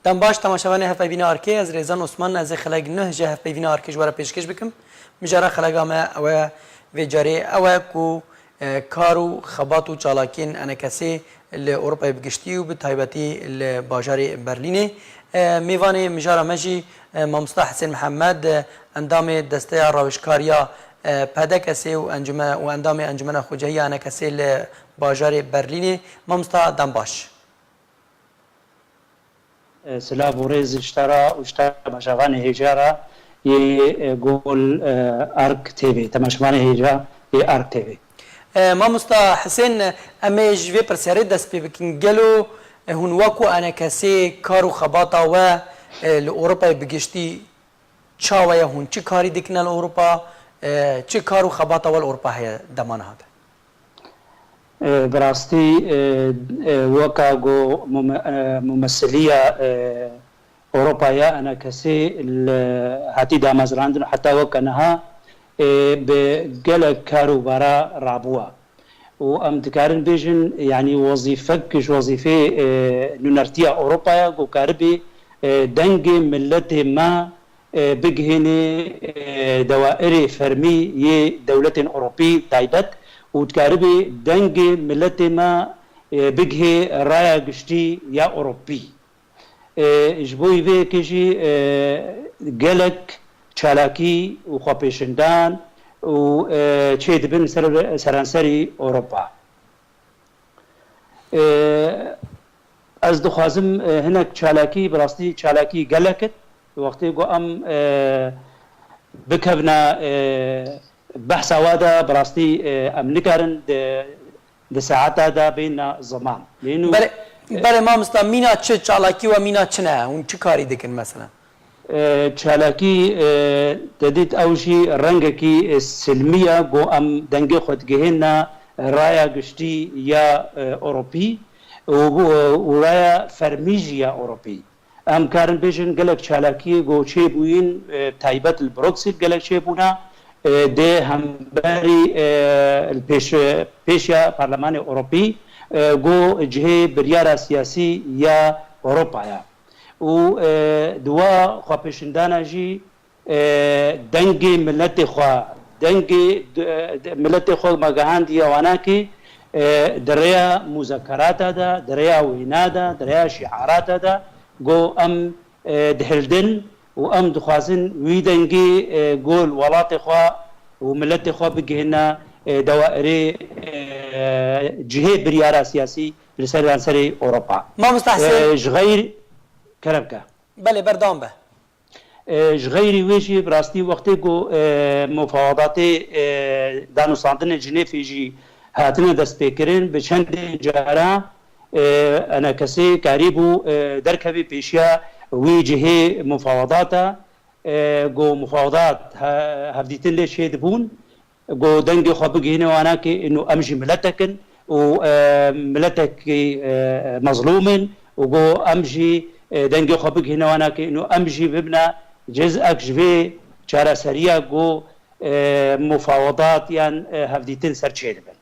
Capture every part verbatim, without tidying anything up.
Dem baş, temaşevanê hevpeyvîna Arkê, ez Rêzan Osman, ez ê xeleg nuh ji hevpeyvîna Arkê ji we re pêşkêş bikim. Mijara xelega me ew e, vê carê ew e ku, e, kar û xebat û çalakiyên enekesê li Ewropayê bi giştî û bi taybetî li bajarê Berlînê. E, mêvanê mijara me jî, e, Mamosta Hisên Mihemed, e, endamê Desteya Rawêjkariya, e, P D K S ê û encûme-, û endamê Encûmena Xwecehiya Enekesê li bajarê Berlînê. Mamosta, dem baş. E, silav û rêz ji te re û ji temaşevanê hêja re yê, e, Gol, e, Ark T V, temaşevanê hêja yê Ark T V. E, Mamosta Hisên, em ê ji vê pirsyarê dest pê bikin. Gelo, e, hûn wek ku enekesê kar û xebata we, e, li Ewropayê bi giştî çawa ye? Hûn çi karî dikine li Ewropa? E, çi kar û xebata we li Ewropa heye dema niha de? E, bi rastî, e, e, weka ku mume-, e, mumesiliya, e, Ewropa ya enekesê li hatî damezrandin û heta weke niha, e, bi gelek kar û bara rabûwa. Û em dikarin bêjin, yanî wezîfek ji wezîfê, e, nûnertiya Ewropa ye ku karibê, e, dengê miletê me, e, bigihênê, e, dewairê fermî yê dewletên Ewropî taybet û dikaribê dengê miletê me, e, bigihê raya giştî ya Ewropî. E, ji bo vê yekê jî, e, gelek çalakî û xwepêşandan û, e, çêdibin ser, seranserî Ewropa. E, ez dixwazim, e, hinek çalakî, bi rastî çalakî gelek in. Wextê ku em, e, bikevna, e, behsa wa de, bi rastî, e, em nikarin di, di saeta de bêna ziman. Lê nû, Berê, e, berê mamosta, mîna çi çalakî we, mîna çi ne? Hûn çi karî dikin mesela? E, çalakî, e, te dît ew jî rengekî, e, silmî ye, ku em dengê xwe digihêne raya giştî ya, e, Ewropî û, û, û raya fermî jî ya Ewropî. Em karin bêjin gelek çalakiyê ku çêbûyîn, e, taybet li Bruksel gelek çêbûne, e, dê hemberî, e, li pêş, pêşiya Parlemanê Ewropî, e, ku cihê biryara siyasî ya Ewropa ye. Û, e, di wa xwepêşindana jî, e, dengê miletê xwe, dengê d-, d-, miletê xwe me gihandiye wana kê, e, di rêya muzekerata de, di rêya wêna de, di rêya şiarata de, ku em, e, dihildin û em dixwazin wî dengê, e, ku li welatê xwe û miletê xwe bigihîne, e, dewairê, e, cihê biryara siyasî li seranserê Ewropa. Mamosta Hesên. E, ji xeyr-, kerem ke. Belê, berdewam be. E, ji xeyrî wê jî bi rastî wextê ku, e, mufawadatê, e, danûstandinê Cinêfê jî hatine destpêkirin, bi çendê cara, e, enekesê karîbû, e, derkevî pêşiya wî cihê mufawadata, e, ku mufawadat he-, hevdîtin lê çêdibûn. Ku dengê xwe bigihîne wana kê ino em jî miletek in û, e, miletekî, e, mezlûm in û ku em jî, e, dengê xwe bigihîne wana kê ino em jî bibine ciz'ek ji vê çareseriya ku, e, mufawedat yan, e, hevdîtin ser çêdibin.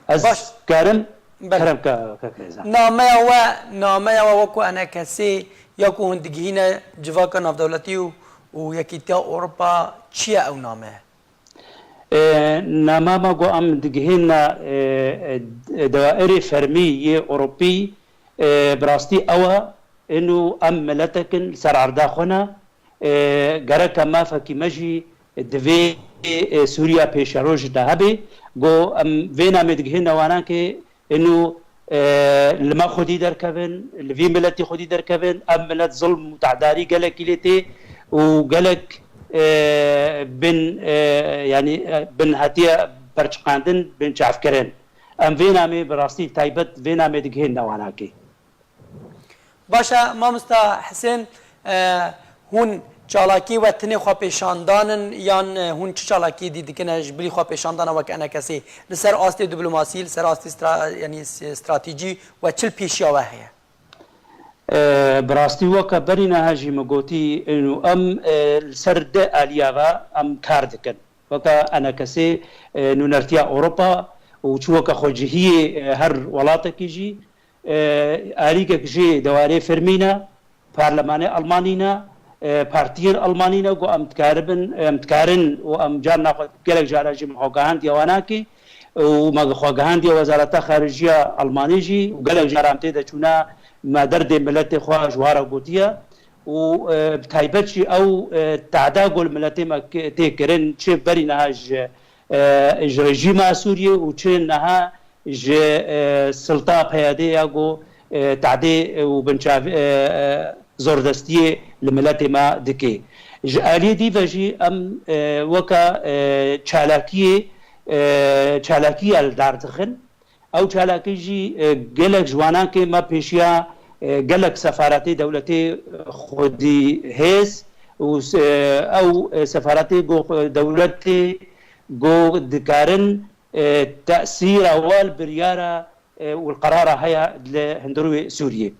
Ez Baş. karim, Belê. kerem ke, kek Rêzan. Nameya we, nameya we wekû enekesê ya ku hûn digihîne civaka navdewletî û, û Yekîtiya Ewropa çi ye ew name? E, nama me ku em digihîne, e, e, dairê fermî yê Ewropî, e, bi rastî ew e, ino em miletek in li ser erda xwe ne, e, gereke mafekî me jî di vê, e, Sûriya pêşeroj de hebe, ku em vê namê digihîne wana kê, Ino, e, li me xwedî derkevin, li vî miletî xwedî derkevin, ev milet zilm û tedarî gelekî lê tê û gelek, e, bin, e, yanî, e, bin hatiye perçiqandin, bin çavkirin. Em vê namê bi rastî taybet vê namê digihên newanakê. Baş e, mamosta Hisên, e, hûn çalakî we tinê xwepêşandan in yan, e, hûn çi çalakiyê dî dikin e ji bilî xwepêşandana wek enekesê? Li ser astê diplomasî, li ser astê stra-, yanî s-, stratejî we çi li pêşiya we heye? E, bi rastî weke berî niha jî min gotî, û em, e, li ser di aliya ve em kar dikin. Weke enekesê, e, nûnertiya Ewropa û çi weke xwecihiyê, e, her welatekî jî, e, alîkek jî di warê fermî ne, parlemanê Almanî ne, e, partiyên Almanî ne, ku em dikaribin, em dikarin û em carna xwe gelek caran jî me xwe gihandiye wanakê û me xwe gihandiye Wezareta Xarijiya Almanî jî û gelek caran tê de çûna me derdê miletê xwe ji wan re gotiye û, e, bi taybet jî ew, e, tehda ku li miletê me ki-, tê kirin, çi berî niha ji, e, ji rejîma Sûriyê û çi niha ji, e, silta P Y D ya ku, e, tehdê û binçav-, e, e, zordestiyê li miletê me dike. Ji aliyê dî ve jî em, e, weke, e, çalakiyê, e, çalakiya li dar dixin. Ew çalakî jî, e, gelek ji wanakê me pêşiya, e, gelek sefaretê dewletê xwedî hêz û s-, e, ew, e, sefaretê ku dewletê ku dikarin, e, tesîra we li biryara, e, û li qerara heye li hundirê Sûriyê.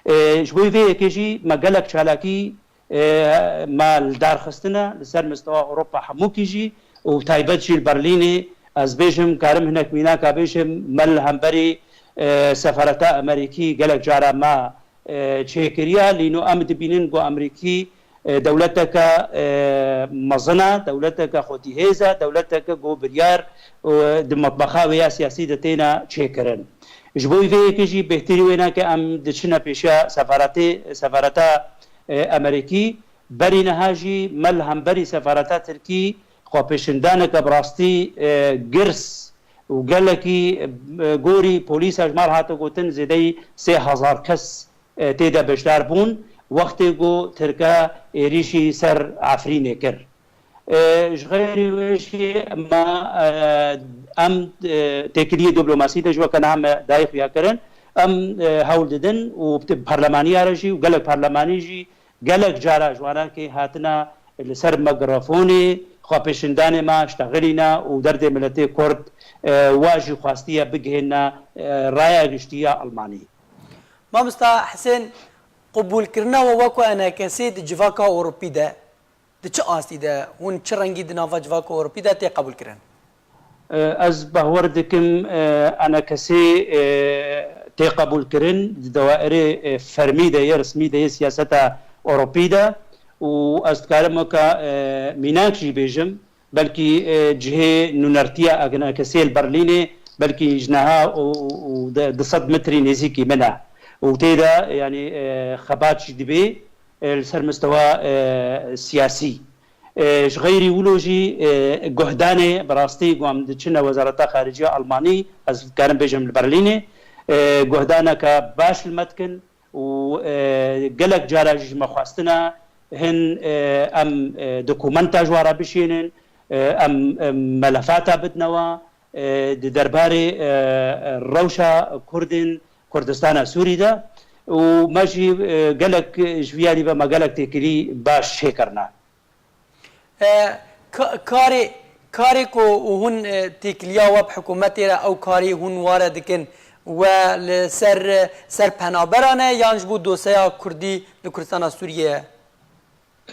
E, ji bo vê yekê jî me gelek çalakî, e, me li dar xistine li ser mistewa Ewropa hemûkî jî û bi taybet jî li Berlînê ez bêjim, karim hinek mînaka bêjim, me li hemberî, e, sefareta Amerîkî gelek cara me, e, çêkiriye. Lîno em dibînin ku Amerîkî, e, dewleteke, e, mezin e, dewleteke xwedîhêz e, dewleteke ku biryar, e, di metbexa wê ya siyasî de têne çêkirin. Ji bo vê yekê jî bêhtirî wêne ke em diçine pêşiya sefaretê, sefareta, e, Amerîkî. Berî niha jî me li hemberî sefareta Tirkî xwepêşandaneke bi rastî, e, girs û gelekî, e, gorî polîsa ji me re hate gotin zêdeyî sê hezar kes, e, tê de beşdar bûn, wextê ku Tirke êrîşî ser Efrînê kir. E, ji xeyrî wê jî me, e, em, e, têkiliyê diplomasî de ji weke niha me dayî xuya kirin. Em, e, hewl didin û bi parlemaniya re jî û gelek parlemanî jî gelek cara ji wanakê hatine li ser mikrafonê xwepêşandanê me, ştexilîne û derdê miletê Kurd, e, wa jî xwestiye bigihêne, e, raya giştî ya Almanî. Mamosta Hisên, qebûlkirina we weko enekesê di civaka Ewropî de, di çi astî de, hûn çi rengî di nava civaka Ewropî de tê qebûlkirin? E, ez bawer dikim, e, enekesê, e, tê qebûlkirin di dawairê, e, fermî de yê, resmî de yê siyaseta Ewropî de û ez dikarim weke, e, mînak jî bêjim, belkî, e, cihê nûnertiya enekesê li Berlînê belkî ji niha û, û, û di, du sed metrî nêzîkî min e û tê de, yanî, e, xebat jî dibê, e, li ser mistewa, e, siyasî. E, ji xeyrî wilo jî, e, guhdanê bi rastî ku em diçine Wezareta Xariciya Almanî, ez dikarim bêjim li Berlînê, e, guhdaneke baş li me dikin û, e, gelek cara jî ji me xwestine hin, e, em, e, dokumenta ji wan re bişînin, e, em, e, melefata bidine we, e, di derbarê, e, e, rewşa Kurdên Kurdistana Sûrî de û me jî, e, gelek ji vî alî ve me gelek têkilî baş çêkirine. E, ka-, karê, karê ku hûn, e, têkiliya we bi hikûmetê re ew karê hûn ware dikin, we li ser, ser penaberan e yan ji bo doseya Kurdî li Kurdistana Sûriyê ye?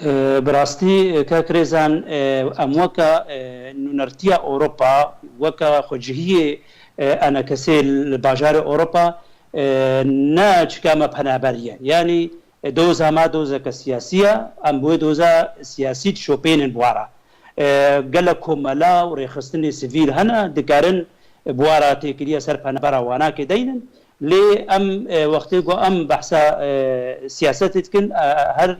E, bi rastî, e, kek Rêzan, e, em weke, e, nûnertiya Ewropa, weke xwecihiyê, e, enekesê li bajarê Ewropa, e, ne çika me penaberî ye. Yanî, e, doza me dozeke siyasî ye, em bi wê doza siyasî dişopênin bi wan re. E, gelek komela û rêxistinê sivîl hene, dikarin bi wan re têkiliya ser penabera wanakê deynin. Lê em, e, wextê ku em behsa, e, siyasetê dikin, e, her,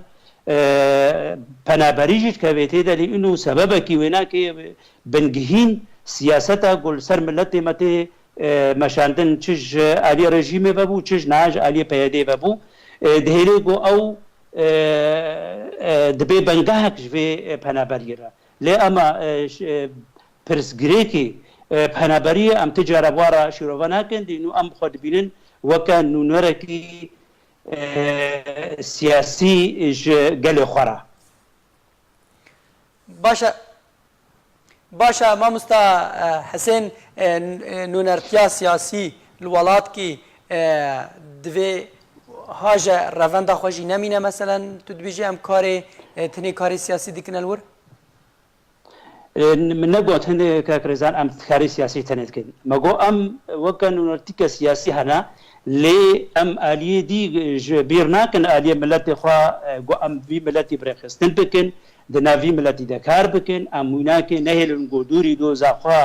e, penaberî jî dikeve tê de, lê îno sebebekî wênakê bingihîn siyaseta ku li ser miletê me tê, e, meşandin, çi ji aliyê rejîmê vebû, çi ji niha ji aliyê P Y D'ê vebû, e, dihêlê ku ew, e, e, dibe bingehek ji vê, e, penaberiyê re. Lê ema, e, ş-, e, pirsgirêkê, e, penaberiyê em ti cara bi wan re şîrove nakin, dî nû em xwe dibînin weke nûnerekî, e, siyasî ji gelê xwe re. Baş e, baş e, mamosta, e, Hisên, e, n-, e, nûnertiya siyasî li welatkî, e, divê haje revenda xwe jî nemîne, meselen, tu dibêjî em karê, e, tenê karê siyasî dikine li wir? E, min negot hindê kek Rêzan em karê siyasî tenê dikin. Me got em weke nûnertîke siyasî hene, Lê em aliyê dî ji bîr nakin, aliyê miletê xwe, e, ku em vî miletî bi rêxistin bikin, di nav vî miletî de kar bikin, em wî nakin, nehêlin ku dûrî doza xwe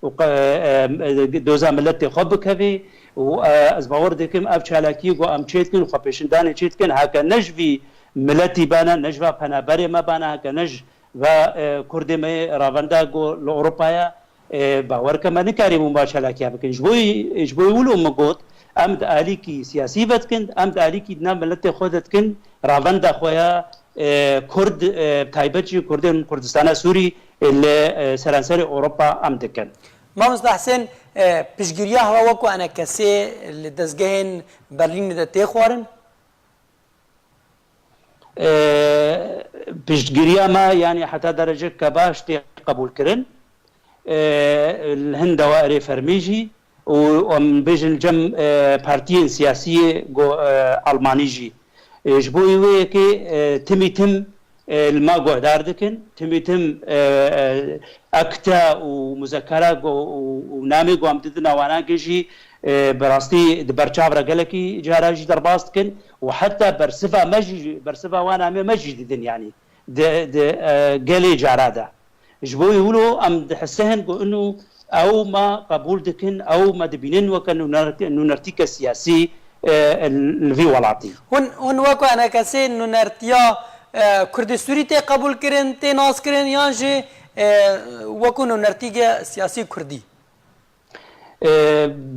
û qe-, e, e, doza miletê xwe bikevê û, e, ez bawer dikim ev çalakiyê ku em çêdikin, xwepêşandanê çêdikin, heke ne ji vî miletî bane, ne ji va penaberê me bane, heke ne ji va, e, Kurdê me yê ravenda ku li Ewropaya, e, bawer ke me nikarîbûn va çalakiya bikin. Ji bo, ji bo wilo min got, em di alîkî siyasî ve dikin, em di alîkî di nav miletê xwe de dikin, ravenda xwe ya, e, Kurd, e, taybet jî Kurdên Kurdistana Sûrî, e, li, e, seranserê Ewropa em dikin. Mamosta Husên, e, piştgiriya hewa wekû enekesê li dezgehên Berlînê de tê xwarin? E, piştgiriya me, yanî heta dereceke baş tê qebûlkirin. E, li hin dawairê fermî jî û em bêjin cem, e, partiyên siyasiyê go-, e, Almanî jî. E, ji bo wê yekê, e, timî tim, e, li me guhdar dikin. Timî tim, e, e, akta û muzekera go-, û, û namê ku em didin wana jî, e, bi rastî di ber çav re gelekî cara jî derbas dikin û heta bersiva me jî, bersiva wan amê me jî didin, yanî di, di, e, gelê cara de. Ji bo wilo em dihisihin ku inu ew me qebûl dikin, ew me dibînin weke nûner-, nûnertîke siyasî, e, li vî welatî. Hûn, hûn weko enekesê nûnertiya, e, Kurdê Sûrî tê qebûl kirin, tê nas kirin yan jî, e, weko nûnertîke siyasî Kurdî? E,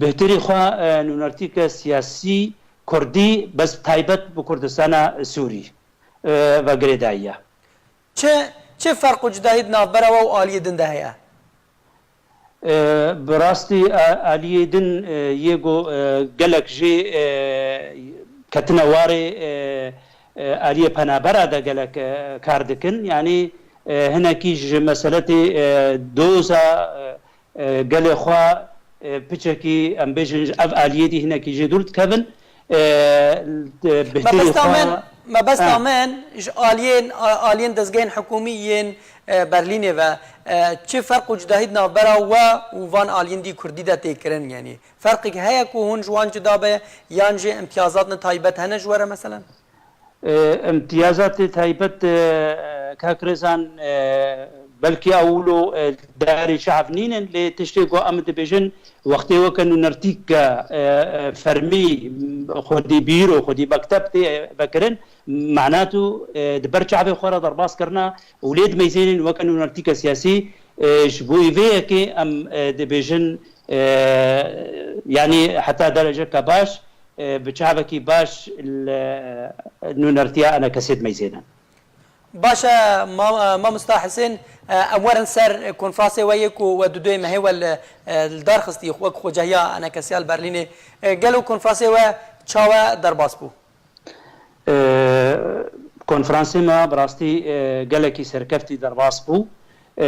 bêhtirî xwe, e, nûnertîke siyasî Kurdî bes taybet bi Kurdistana Sûrî, e, ve girêdayî ye. Çi, çi ferq û cudahî di navbera we û aliyê din de heye? E, bi rastî, e, aliyê din, e, yê ku, e, gelek jê, e, ketine warê, e, e, aliyê penabera de gelek, e, kar dikin. Yanî, e, hinekî ji meseletê, e, doza, e, e, gelê xwe, e, piçekî, em bêjin, ji ev aliyê dî hinekî jê dûr dikevin. E, Me bêhtirî besta xwe, min, me besta ha. min ji aliyên, a-, aliyên dezgehên hikûmî yên, e, Berlînê ve, e, çi ferq û cudahî di navbera we û van aliyên dî Kurdî de tê kirin, yanî ferqek heye ku hûn ji wan cuda be, yan jî imtiyazatên taybet hene ji we re meselen? E, imtiyazatê taybet, e, kak Rêzan, e, belkî ew wilo, e, darê çav nînin, lê tiştê ku em dibêjin, wextê weke nûnertîk ke, e, e, fermî, xwedî bîro, xwedî mekteb tê vekirin, manatu, e, di ber çavê xwe re derbas kirina û lê dimeyzênin weke nûnertîke siyasî, e, ji bo vê yekê em, e, dibêjin, e, yanî heta dereceke baş, e, bi çavekî baş li nûnertiya enekesê dimeyzênin. Baş e, ma-, e, mamosta Husên, e, em werin ser konferansê we yê ku we di duyê mehê we li, e, li dar xistî wek xwecehiya enekesiya li Berlînê. E, gelo konferansê we çawe derbas bû? E, konferansê me bi rastî, e, gelekî serkeftî derbas bû. E,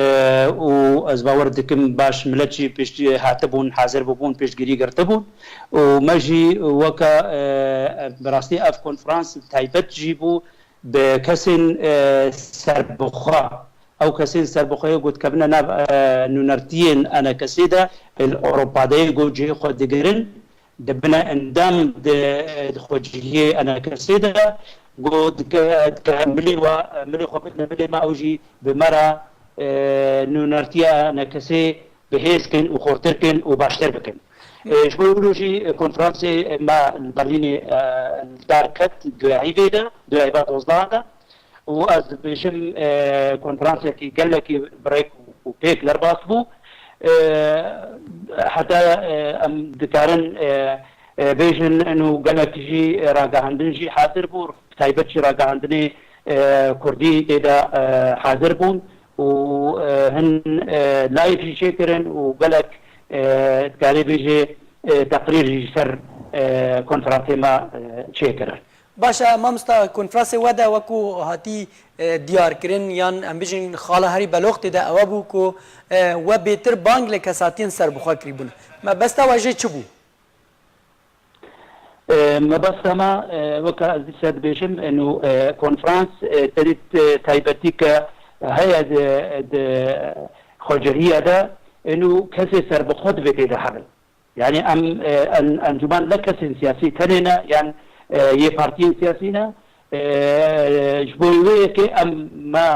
û ez bawer dikim baş milet jî pişt hatibûn, hazir bûbûn, piştgirî girtibûn. Û me jî weke, e, bi rastî ev konferans taybet jî bû bi kesên, e, serbixwe. Ew kesên serbixwe yê ku dikevine nav, e, nûnertiyên enekesê de, li Ewropa de yê ku cihê xwe digirin, dibine endam di, di xwecihiyê enekesê de, ku dike, dike milê we, milê xwe bidine milê me, ew jî bi me re, e, nûnertiya enekesê bi hêz kin û xurtir kin û baştir bikin. E, ji bo wilo jî konferansê me li Berlînê, e, li dar ket, duya hîvê de, duya hîva dozdeh de. Û ez dibêjim, e, konferansekî gelekî bi rêk û pêk derbas bû. E, heta, e, em dikarin, e, e, bêjin, û gelek jî ragihandin jî hazir bû, taybet jî ragihandinê, e, kurdî tê de, e, hazir bûn û, e, hin, e, live jî çêkirin û gelek, e, dikarê bêjê, e, teqrîr jî ser, e, konferansê me, e, çêkirin. Baş e, mamosta, konferansê we de wekû hatî, e, diyarkirin yan em bijin xala herî beloxtê de ewe bû ku, e, we bêtir bang li kesatiyên serbixwe kirîbûn. Mebesta we jê çi bû? E, mebesta me, e, weke ez dîsa dibêjim, eno, e, konferans, e, tenê, e, taybetî ke heye di, di xwecihîya de, eno kesê serbixwe divê tê de hebin. Yani em, e, en, encûman ne kesên siyasî tenê ne, yan, e, yê partiyên siyasî ne. E, ji bo wê yekê em me,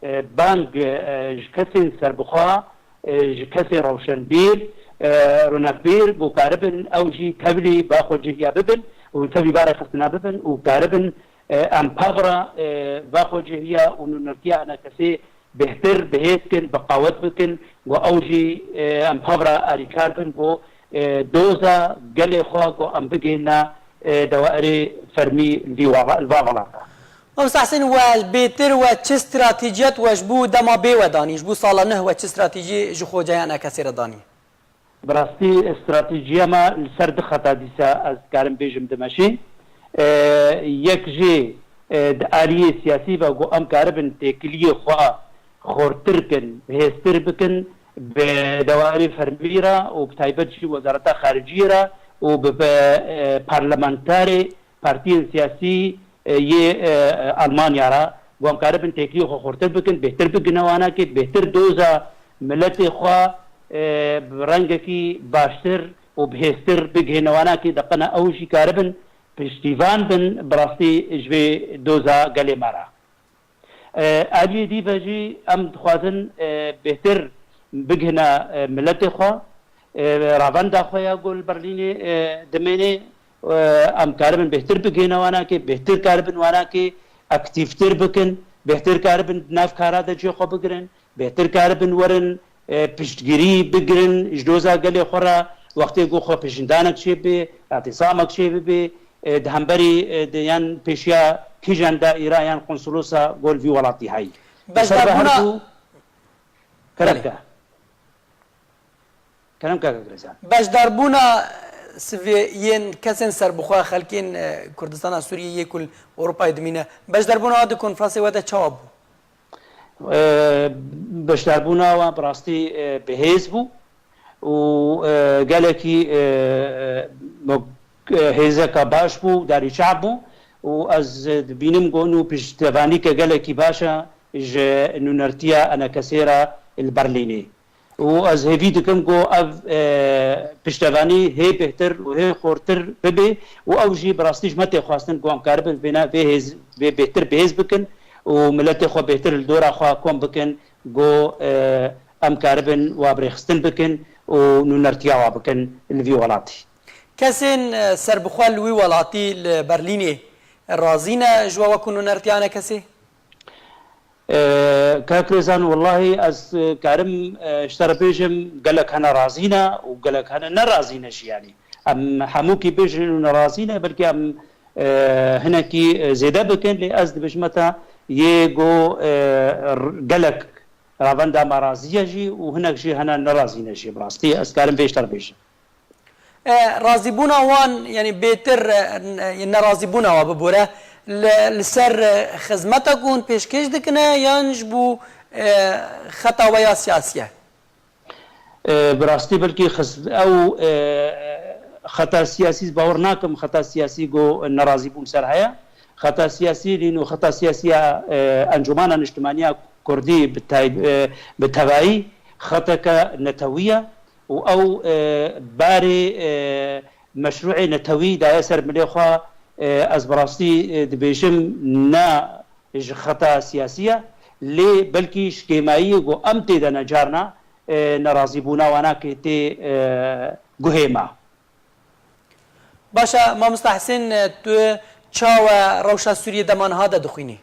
e, bang, e, ji kesên serbixwe, e, ji kesên rewşenbîr, e, ronakbîr, ku karibin ew jî tevlî ba xwe cihiya bibin û tevlî ba rêxistina bibin û karibin, e, em pevra, e, ba xwe cihiya û nûnertiya enekesê bêhtir bihêz bikin, bi qawet bikin, ku ew jî, e, em pevra alîkar bin, ku, e, doza gelê xwe, ku em bigihîne, e, dewarê fermî li vî wa-, li va welata. Mamosta Hesên, we bêtir we çi stratejiyat we ji bo dema bê we danî, ji bo sala neh we çi stratejî ji xwe cayana kesê re danî? Bi rastî stratejiya me li ser du xeta dîsa ez dikarim bêjim dimeşî. E, yek jî, e, di aliyê siyasî ve ku em karibin têkiliyê xwe xurtir kin, hêztir bikin bi dewarê fermî re û bi taybet jî Wezareta Xariciyê re û bi, bi, e, parlamenterê partiyên siyasî, e, yê, e, Almanya re, ku em karibin têkiliyê xwe xurtir bikin, bêhtir bigihine wanakê, bêhtir doza miletê xwe, e, bi rengekî baştir û bihêztir bigihîne wanakê, deqena ew jî karibin piştîvan bin, bi rastî ji vê doza gelê me re. E, aliyê dî ve jî em dixwazin, e, bêhtir bigihine, e, miletê xwe, e, ravenda xwe ya ku li Berlînê, e, dimêne, e, em karibin bêhtir bigihine wanakê, bêhtir karibin wanakê aktîftir bikin, bêhtir karibin di nav kara de cihê xwe bigirin, bêhtir karibin werin, e, piştgirî bigirin ji doza gelê xwe re, wextê ku xwe pêşndanek çêbibe, îtîsamek çêbibe, e, di hemberî, e, di yan pêşiya kîjan daîra yan konsolosa ku li vî welatî heyî. Beşdarbûna Ser ve her du Kerem Belê. ke. Kerem ke, kek Rêzan. Beşdarbûna sivê yên kesên serbixwe, xelkên, e, Kurdistana Sûriyê yê ku li Ewropayê dimîne, beşdarbûna wan di konferansê we de çawa bû? E, beşdarbûna wan bi rastî, e, bi hêz bû û, e, gelekî, e, e, e, hêzeka baş bû, darî çav bû û ez dibînim ku nû piştevanîke gelekî baş e ji nûnertiya enekesê re li Berlînê. Û ez hêvî dikim ku ev, e, piştevanî hê bêhtir û hê xurtir bibe û ew jî bi rastî ji me tê xwestin ku em karibin vêne, vê hêz, vê bêhtir bihêz bikin û miletê xwe bêhtir li dora xwe kom bikin ku, e, em karibin wa birêxistin bikin û nûnertiya wa bikin li vî welatî. Kesên, e, serbixwe li wî welatî li Berlînê razî ne ji we wekû nûnertiya enekesê? E, kak Rêzan, wellahî ez, e, karim, e, ji te re bêjim, gelek hene razî ne û gelek hene nerazî ne jî, yanî. Em hemûkî bêjin û nerazî ne, belkî em, e, hinekî, e, zêde bikin, lê ez dibêjime te yê ku, e, r-, gelek ravenda me razî ye jî û hinek jî hene nerazî ne jî, bi rastî ez karim vê ji te re bêjim. E, razîbûna wan, yanî bêtir, e, n-, e, nerazîbûna wan bibore, li, li ser, e, xizmeta ku hûn pêşkêş dikine yan ji bo, e, xeta we ya siyasî ye? E, bi rastî belkî xiz-, ew, e, xeta siyasî, ez bawer nakim xeta siyasî ku nerazîbûn ser heye. Xeta siyasî, lîno xeta siyasî ya, e, Encûmana Niştimaniya Kurdî bi tay-, e, bi tevayî xeteke netewî ye. û ew, e, barê, e, meşrûê netewî daye ser milê xwe, e, ez bi rastî, e, dibêjim ne ji xeta siyasî ye, lê belkî ji kêmayiyê ku em tê de ne carna, e, nerazîbûna wana kê tê, e, guhê me. Baş e, Mamosta Hesên, tu çawa rewşa Sûriyê dema niha de dixwînî?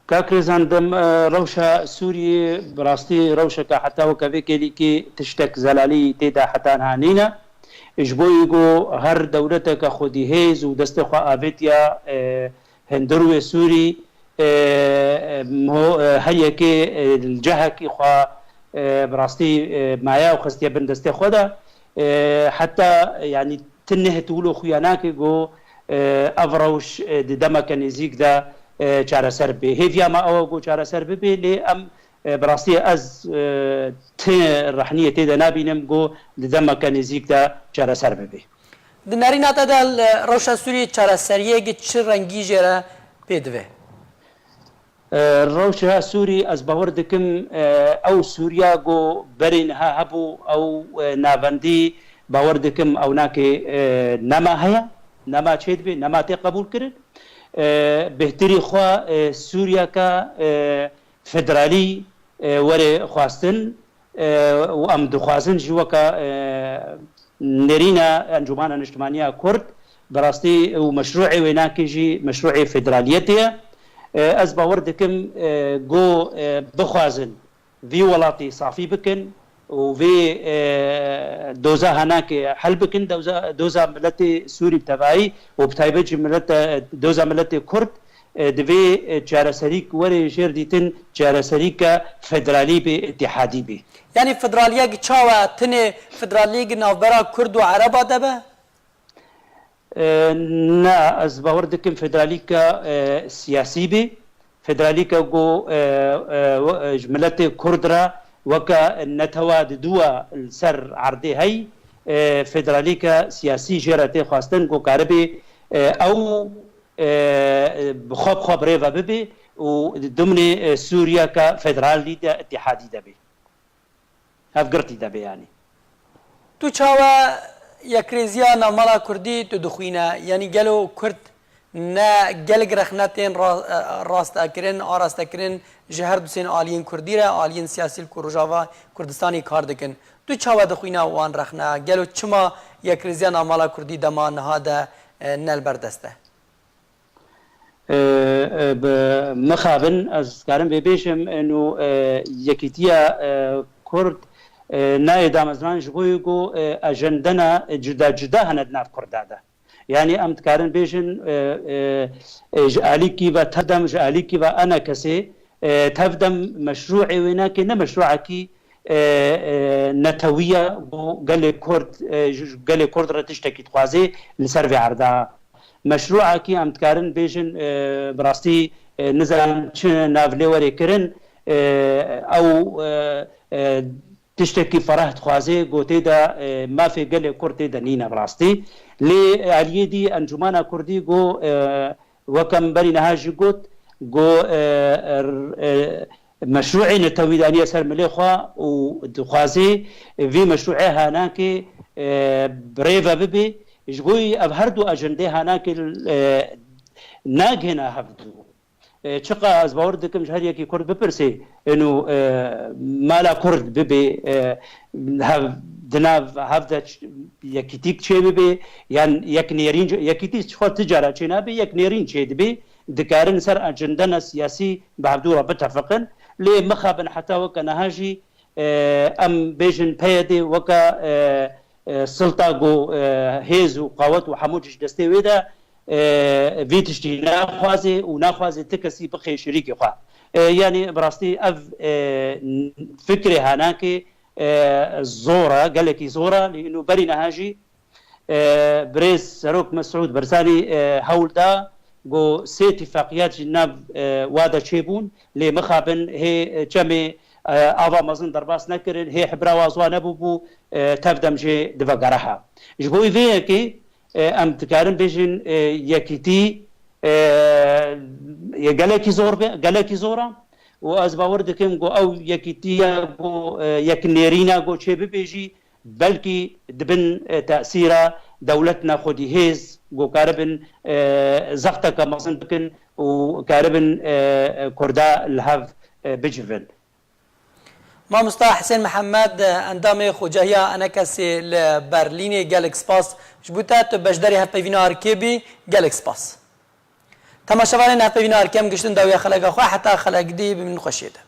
Kak Rêzan, dem, e, rewşa Sûriyê bi rastî rewşeke heta weke vê kêlîkê tiştek zelalî tê de heta niha nîne. Ji bo ku her dewleteke xwedîhêz û destê xwe avêtiya, e, hundirwê Sûrî, e, e, mo-, e, her yekê, e, li cehekî xwe, e, bi rastî, e, maye û xistiye bin destê xwe de. E, heta, yanî, tu neh tu wilo xuya nake ku, e, ev rewş, e, di demeke nêzîk de, e, çareser bibe. Hêviya me ew e ku çareser bibe, lê em, e, bi rastî ez, e, ti rehniyê tê de nabînim ku di demeke nêzîk de çareser bibe. Di nerîna te de li rewşa Sûriyê çareseriyê gi çi rengî jê re pê divê? E, rewşa Sûrî, ez bawer dikim, e, ew Sûriya ku berê niha hebû, ew, e, navendî, bawer dikim ew nake, e, nema heye, nema çêdibe, nema tê qebûlkirin. E, bêhtirî xwe, e, Sûriyeke, e, federalî, e, were xwestin, e, û em dixwazin jî weke, e, nêrîna Encûmena Niştimaniya Kurd, bi rastî û meşrûê wênakê jî meşrûê federaliyetê ye. E, ez bawer dikim, e, ku, e, bixwazin vî welatî safî bikin û vê, e, doza hanakê hel bikin, doza, doza miletê Sûrî bi tevayî û bi taybet jî milete, doza miletê Kurd, e, divê, e, çareserîk were jêr dîtin, çareserîke federalî bê, îtîhadî bê. Yanî federaliyek çawa tinê federaliyek navbera Kurd û Ereba de be? E, na, ez bawer dikim federalîka, e, siyasî bê. Federalîka ku, e, e, we-, e, ji miletê Kurd re weke netewa diduwa li ser erdê hey, e, federalîka siyasî jê re tê xwestin ku karibê, e, ew, e, bi xwe bi xwe birêve bibe û di dimnê, e, Sûriyeke federalî de, îtîhadî de bê. Hevgirtî de bê yanî. Tu çawa yekrêziya navmala Kurdî tu dixwîne? Yanî gelo Kurd ne gelek rexne tên ra-, rastekirin, arastekirin ji her du sên aliyên Kurdî re, aliyên siyasî li ku Rojava Kurdistanê kar dikin. Tu çawa dixwîne wan rexne? Gelo çima yekrêziya navmala Kurdî dema niha de, e, ne li ber dest e? E, e, bi mixabin ez karim vê bêjim, eno, e, yekîtiya, e, Kurd, e, nayê damezinan ji bo yê ku, e, ajendena cuda cuda hene di nav Kurda de. Yanî em dikarin bêjin, e, e, e, ji alîkî ve tedem, ji alîkî ve enekesê, e, tevdem meşrûê wênakê ne meşrûekî, e, e, netewî ye ku gelê Kurd, e, ji, ji gelê Kurd re tiştekî dixwazê li ser vê erda. Meşrûekî em dikarin bêjin, e, bi rastî, e, nizanim çi nav lê were kirin, e, ew, e, e, tiştekî fereh dixwaze, ku tê de, e, mafê gelê Kurd tê de nîne bi rastî. Lê aliyê dî Encûmena Kurdî ku, e, weke min berî niha jî got, ku, e, e, meşrûê netewî daniye ser milê xwe û dixwaze vî meşrûê hanakê, e, birêve bibe. Ji bo ev her du ajendê hanakê, e, nagihêne hevdû. E, çiqa ez bawer dikim ji her yekî Kurd bipirsê, êno, e, mala Kurd bibe, e, hev, di nav hev de ç-, yekîtîk çê bibe, yan yek nêrîn, yekîtî xwe ti cara çê nabe, yek nêrîn çê dibe, dikarin ser ajendena siyasî bi hevdû re bitefiqin. Lê mixabin heta weke niha jî, e, em bêjin P Y D weke, e, e, silta ku, e, hêz û qawet û hemû tişt destê wê de, e, vî tiştî naxwaze û naxwaze ti kesî bixê şirîkê xwe. E, yanî bi rastî ev, e, fikrê hanakê, e, zor e, gelekî zor e, lê ino berî niha jî, e, birêz Serok Mesûd Barzanî, e, hewl da ku sê tîfaqiyat ji nav, e, wa de çêbûn, lê mixabin hê çemê, e, ava mezin derbas nekirin, hê hibra wa ziwa nebûbû, e, tevdem jê divegere ha. Ji bo vê yekê, e, em dikarin bêjin, e, yekîtî, e, ye gelekî zor be, gelekî zor e. Û ez bawer dikim ku ew yekîtiya ku, e, yek nêrîna ku çê bibe jî, belkî di bin, e, tesîra dewlet nexwedî hêz ku karibin, e, zexteke mezin bikin û karibin, e, e, Kurda li hev, e, bicivin. Mamosta Hisên Mihemed, endamê Xocehiya Enekesê li Berlînê, gelek spas ji bo te, tu beşdarî hevpeyvîna erkê bî, gelek spas. Temaşevanên hevpeyvîna erkê, em giştin dawiya xeleka xwe, heta xelek dî bimînin xweşiyê de.